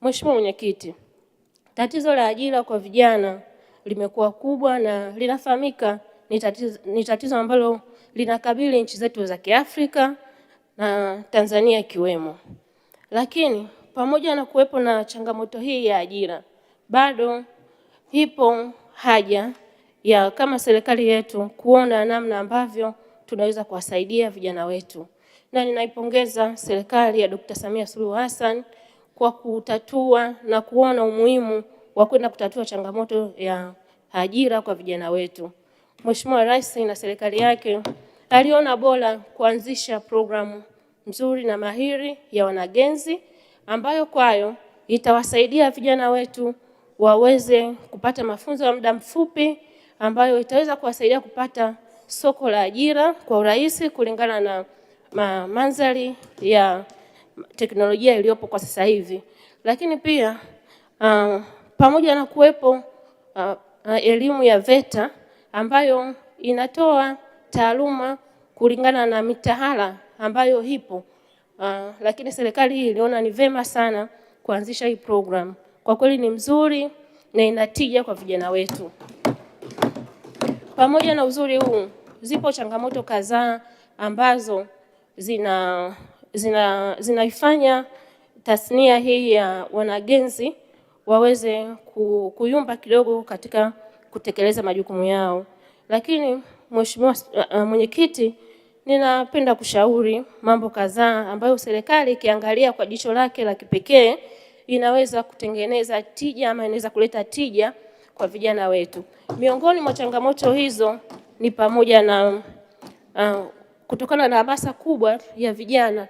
Mheshimiwa Mwenyekiti, tatizo la ajira kwa vijana limekuwa kubwa na linafahamika ni tatizo ambalo linakabili nchi zetu za Kiafrika na Tanzania ikiwemo. Lakini pamoja na kuwepo na changamoto hii ya ajira, bado ipo haja ya kama serikali yetu kuona namna ambavyo tunaweza kuwasaidia vijana wetu, na ninaipongeza serikali ya Dr. Samia Suluhu Hassan kwa kutatua na kuona umuhimu wa kwenda kutatua changamoto ya ajira kwa vijana wetu. Mheshimiwa Rais na serikali yake aliona bora kuanzisha programu nzuri na mahiri ya wanagenzi ambayo kwayo itawasaidia vijana wetu waweze kupata mafunzo ya muda mfupi ambayo itaweza kuwasaidia kupata soko la ajira kwa urahisi kulingana na mandhari ya teknolojia iliyopo kwa sasa hivi. Lakini pia pamoja na kuwepo elimu ya VETA ambayo inatoa taaluma kulingana na mitaala ambayo ipo, lakini serikali hii iliona ni vema sana kuanzisha hii program. Kwa kweli ni mzuri na inatija kwa vijana wetu. Pamoja na uzuri huu, zipo changamoto kadhaa ambazo zinaifanya tasnia hii ya wanagenzi waweze kuyumba kidogo katika kutekeleza majukumu yao. Lakini Mheshimiwa Mwenyekiti, ninapenda kushauri mambo kadhaa ambayo serikali ikiangalia kwa jicho lake la kipekee inaweza kutengeneza tija ama inaweza kuleta tija kwa vijana wetu. Miongoni mwa changamoto hizo ni pamoja na kutokana na hamasa kubwa ya vijana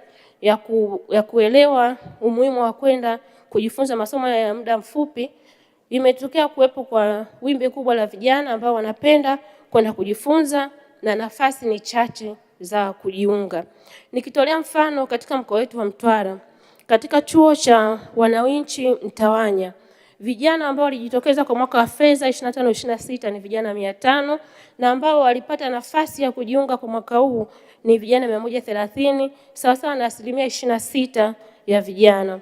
ya kuelewa umuhimu wa kwenda kujifunza masomo ya muda mfupi, imetokea kuwepo kwa wimbi kubwa la vijana ambao wanapenda kwenda kujifunza na nafasi ni chache za kujiunga. Nikitolea mfano katika mkoa wetu wa Mtwara, katika chuo cha wananchi Mtawanya, vijana ambao walijitokeza kwa mwaka wa fedha 25 26 ni vijana 500 na ambao walipata nafasi ya kujiunga kwa mwaka huu ni vijana 130, sawasawa na 26% ya vijana.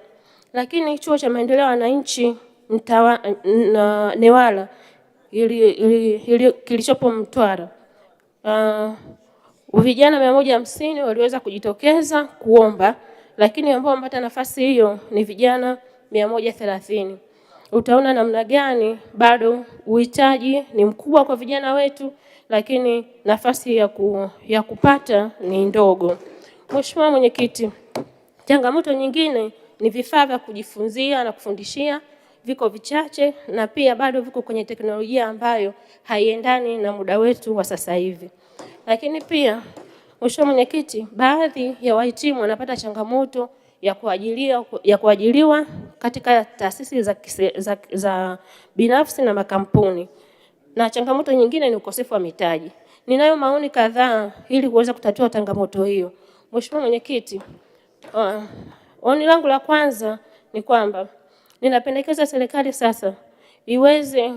Lakini chuo cha maendeleo ya wananchi Newala kilichopo Mtwara, vijana 150 waliweza kujitokeza kuomba, lakini ambao wamepata nafasi hiyo ni vijana 130. Utaona namna gani bado uhitaji ni mkubwa kwa vijana wetu, lakini nafasi ya kupata ni ndogo. Mheshimiwa Mwenyekiti, changamoto nyingine ni vifaa vya kujifunzia na kufundishia viko vichache na pia bado viko kwenye teknolojia ambayo haiendani na muda wetu wa sasa hivi. Lakini pia Mheshimiwa Mwenyekiti, baadhi ya wahitimu wanapata changamoto ya kuajiriwa katika taasisi za binafsi na makampuni, na changamoto nyingine ni ukosefu wa mitaji. Ninayo maoni kadhaa ili kuweza kutatua changamoto hiyo. Mheshimiwa Mwenyekiti, oni langu la kwanza ni kwamba ninapendekeza serikali sasa iweze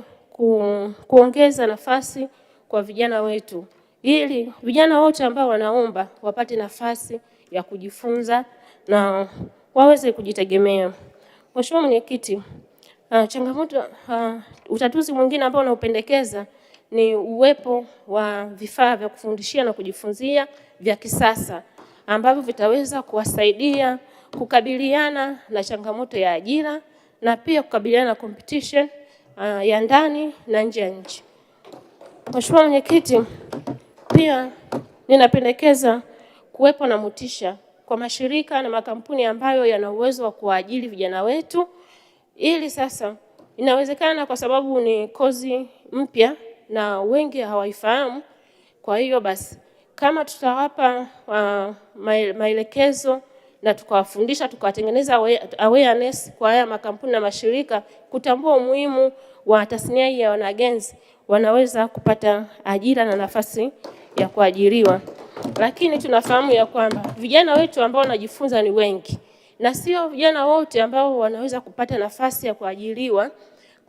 kuongeza nafasi kwa vijana wetu ili vijana wote ambao wanaomba wapate nafasi ya kujifunza na waweze kujitegemea. Mheshimiwa Mwenyekiti, changamoto utatuzi mwingine ambao naupendekeza ni uwepo wa vifaa vya kufundishia na kujifunzia vya kisasa ambavyo vitaweza kuwasaidia kukabiliana na changamoto ya ajira na pia kukabiliana na competition ya ndani na nje ya nchi. Mheshimiwa Mwenyekiti, pia ninapendekeza kuwepo na motisha kwa mashirika na makampuni ambayo yana uwezo wa kuwaajiri vijana wetu, ili sasa inawezekana, kwa sababu ni kozi mpya na wengi hawaifahamu. Kwa hiyo basi kama tutawapa maelekezo na tukawafundisha tukawatengeneza awareness kwa haya makampuni na mashirika kutambua umuhimu wa tasnia hii ya wanagenzi, wanaweza kupata ajira na nafasi ya kuajiriwa. Lakini tunafahamu ya kwamba vijana wetu ambao wanajifunza ni wengi na sio vijana wote ambao wanaweza kupata nafasi ya kuajiriwa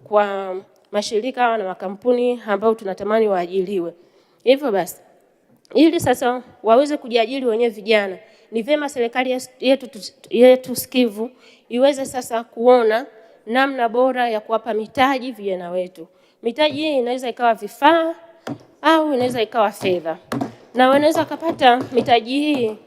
kwa mashirika na makampuni ambao tunatamani waajiriwe. Hivyo basi ili sasa waweze kujiajiri wenyewe vijana, Ni vyema serikali yetu sikivu iweze sasa kuona namna bora ya kuwapa mitaji vijana wetu. Mitaji hii inaweza ikawa vifaa au inaweza ikawa fedha, na wanaweza kupata mitaji hii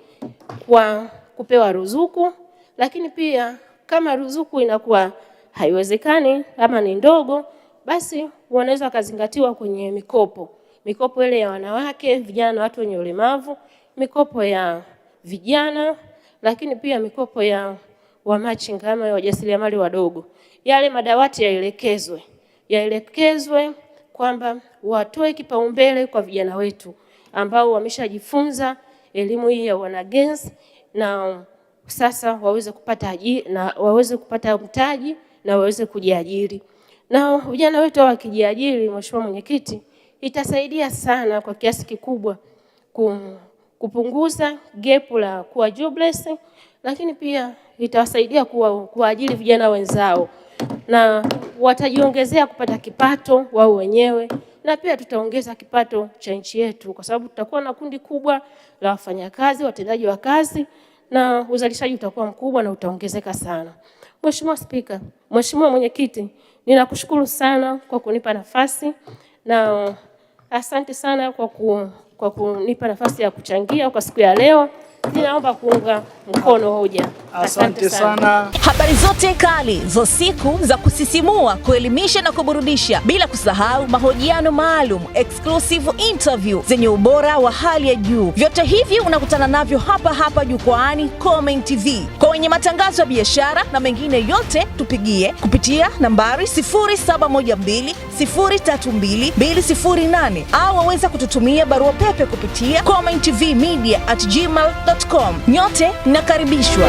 kwa kupewa ruzuku, lakini pia kama ruzuku inakuwa haiwezekani ama ni ndogo, basi wanaweza wakazingatiwa kwenye mikopo, mikopo ile ya wanawake, vijana na watu wenye ulemavu, mikopo ya vijana, lakini pia mikopo ya wamachinga ama wajasiriamali wadogo. Yale madawati yaelekezwe kwamba watoe kipaumbele kwa vijana wetu ambao wameshajifunza elimu hii ya wanagenzi na sasa waweze kupata ajira na waweze kupata mtaji na waweze kujiajiri. Na vijana wetu wakijiajiri, Mheshimiwa Mwenyekiti, itasaidia sana kwa kiasi kikubwa kupunguza gepu la kuwa jobless, lakini pia itawasaidia kuwaajiri vijana wenzao na watajiongezea kupata kipato wao wenyewe, na pia tutaongeza kipato cha nchi yetu, kwa sababu tutakuwa na kundi kubwa la wafanyakazi, watendaji wa kazi, na uzalishaji utakuwa mkubwa na utaongezeka sana. Mheshimiwa Spika, Mheshimiwa Mwenyekiti, ninakushukuru sana kwa kunipa nafasi na asante sana kwa kunipa nafasi ya kuchangia kwa siku ya leo. Ninaomba kuunga mkono hoja. Asante sana. Habari zote kali za siku za kusisimua, kuelimisha na kuburudisha, bila kusahau mahojiano maalum, exclusive interview zenye ubora wa hali ya juu. Vyote hivi unakutana navyo hapa hapa jukwaani Khomein TV. Kwa wenye matangazo ya biashara na mengine yote, tupigie kupitia nambari 0712 032 208 au waweza kututumia barua pepe kupitia khomeintvmedia@gmail.com. Nyote nakaribishwa.